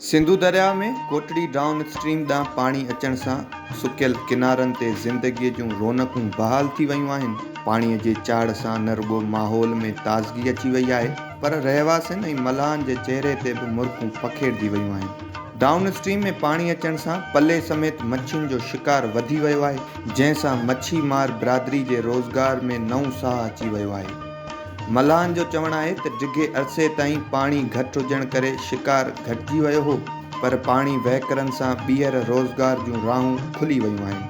سنڌو درياء ۾ Kotri down stream ڏانهن پاڻي اچڻ سان سڪيل ڪنارن تي زندگي جون رونقون بحال ٿي ويون آهن. پاڻي جي چاڙهه سان نه رڳو ماحول ۾ تازگي اچي وئي آهي پر رهواسين ۽ ملاحن جي چهري تي به مرڪون پکيڙجي ويون آهن. ڊائون اسٽريم ۾ پاڻي اچڻ سان پلي سميت مڇين جو شڪار وڌي ويو آهي، جنهن سان مڇي مار برادري جي روزگار ۾ نئون ساهه اچي ويو آهي. ملاحن جو چوڻ آهي ته ڊگهي عرصي تائين پاڻي گهٽ هجڻ ڪري شڪار گهٽجي ويو هو پر پاڻي وهڪرن سان ٻيهر روزگار جون راهون کلي ويون آهن.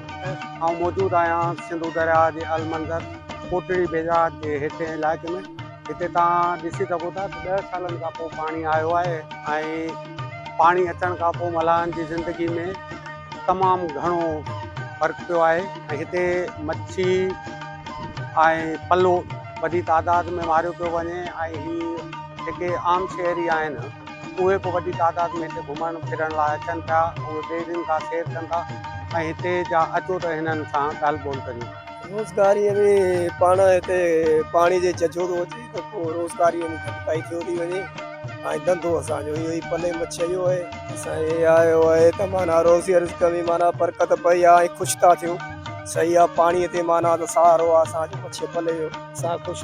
آئون موجود آهيان سنڌو درياهه جي المنظر ڪوٽڙي بيراج جي هيٺين علائقي ۾ هتي توهان ڏسي سگهو ٿا ته ڏهه سالن کان پوء پاڻي آيو آهي ۽ پاڻي اچڻ کان پوء ملاحن جي زندگي ۾ تمام گهڻو فرق پيو آهي ۽ هتي مڇي ۽ پلو وڏي تعداد ۾ ماريو پيو وڃي ۽ هي جيڪي عام شهري آهن اهي به وڏي تعداد ۾ هتي گهمڻ ڦرڻ لاء اچن پيا اهي ٻيڙين کان سير ڪن ٿا ۽ هتي جا اچو ته هنن سان ڳالهه ٻولهه ڪريون. روزگاريء ۾ پاڻ هتي پاڻي جي ججهو ٿو اچي ته پوء روزگاريء ۾ گهٽتائي ٿيو ٿي وڃي ۽ ڌنڌو اسان جو اهو ئي پلي مڇيء جو آهي. اسان هي آيو آهي ته معنيٰ روزي رزق ۾ معنيٰ برڪت پئي آهي ۽ خوش ٿا ٿيون. صحيح آ پاڻي تي معنيٰ ته سهارو آ اسان جو مڇي پلي جو اسان خوش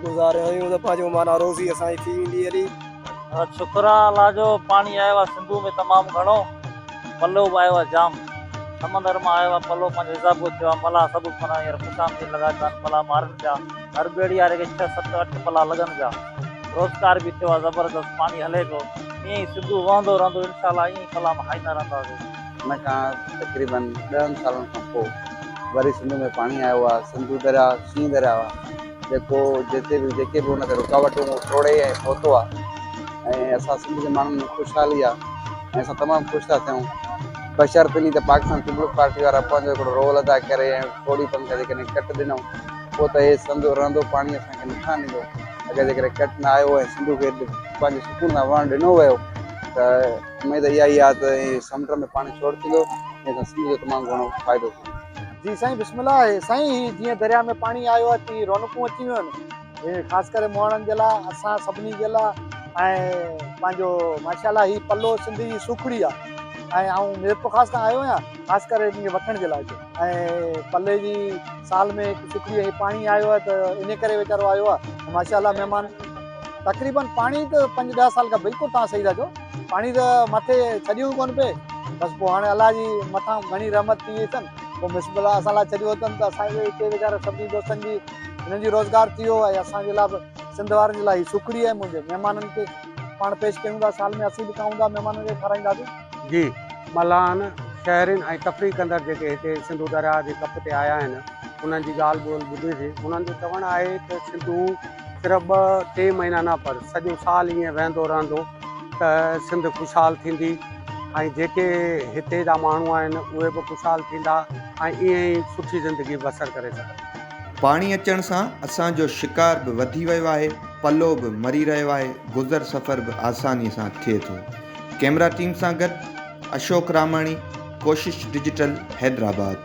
گذاريا آهيون ته پنهنجو معنيٰ روزي اسان جي ٿي ويندي هلي. شڪر آ الله جو پاڻي آيو آ سنڌو ۾ تمام گهڻو پلو به آيو آ جام سمندر مان آيو آ پلو پنهنجو اضافو ٿيو آ ملاح سڀ معنيٰ هينئر خوش آمديد لڳا پيا آهن پلا مارن پيا هر ٻيڙي واري کي ڇهه ست اٺ پلا لڳن پيا روزگار به ٿيو آ زبردست پاڻي هلي پيو ائين ئي سنڌو وهندو رهندو انشاء الله ائين ئي پلا مهائيندا رهنداسين. ان کان تقريبن ڏهن سالن کان پوء وري سنڌ ۾ پاڻي آيو آهي. سنڌو درياء شينهن درياء آهي جيڪو جتي به جيڪي به ان تي رڪاوٽون اهو ٽوڙي ۽ پهتو آهي ۽ اسان سنڌ جي ماڻهن ۾ خوشحالي آهي ۽ اسان تمام خوش ٿا ٿيون بشرط انهي ته پاڪستان پيپلز پارٽي وارا پنهنجو هڪڙو رول ادا ڪري ۽ ٿوري پن کان جيڪڏهن ڪٽ ڏنو پوء ته هي سنڌ رهندو پاڻي اسان کي نقصان ڏيندو اگر جيڪڏهن ڪٽ نه آيو ۽ سنڌو کي پنهنجي سڪون سان وهڻ ڏنو ويو ته اميد اها ئي آهي ته سمنڊ ۾ پاڻي ڇوڙ ٿيندو جنهن سان سنڌ جو تمام گهڻو فائدو ٿيندو. جي سائين بسم الله آهي سائين هي جيئن درياء ۾ پاڻي آيو آهي تيئن رونقون اچي ويون آهن هي خاص ڪري مهاڻن جي لاء اسان سڀني جي لاء ۽ پنهنجو ماشاء الله هي پلو سنڌ جي سوکڙي آهي ۽ آئون ميرپورخاص کان آيو آهيان خاص ڪري ان کي وٺڻ جي لاء ۽ پلي جي سال ۾ هڪ سوکڙي هي پاڻي آيو آهي ته ان ڪري ويچارو آيو آهي ماشاء الله مهمان تقريبن پاڻي ته پنج ڏهه سال کان بلڪل تان صحيح ٿا چئو پاڻي ته مٿي ڇڏيو ئي ڪونه پئي بس پوء هاڻي الله جي مٿان گهڻي رحمت ٿي وئي اٿن پوء بسم الله اسان لاء ڇڏيو اٿن ته اسان کي هتي ويچارا سڀني دوستن جي هنن جي روزگار ٿي ويو ۽ اسان جي لاء به سنڌ وارن جي لاء هي سوکڙي آهي منهنجي مهمانن کي پاڻ پيش ڪيون ٿا سال ۾ اسين به کائون ٿا مهمانن کي کارائينداسين. جي ملاحن، شهرين ۽ تفريح ڪندڙ جيڪي هتي سنڌو درياهه جي ڪپ تي آيا آهن انهن جي ڳالهه ٻولهه ٻڌي سين انهن جو چوڻ آهي ته سنڌو صرف ٻه ٽي مهينا نه پر سڄو سال ائين وهندو رهندو ته سنڌ خوشحال ٿيندي ۽ جيڪي هتي جا ماڻهو آهن اهي به خوشحال ٿيندا ۽ ائين ئي سٺي زندگي بسر ڪري سگهندا. پاڻي اچڻ سان اسان جو شڪار به وڌي ويو آهي، پلو به مري رهيو آهي، گذر سفر به آساني سان ٿئي ٿو. ڪئميرا ٽيم سان گڏ اشوڪ راماڻي، ڪوشش ڊجيٽل، حيدرآباد.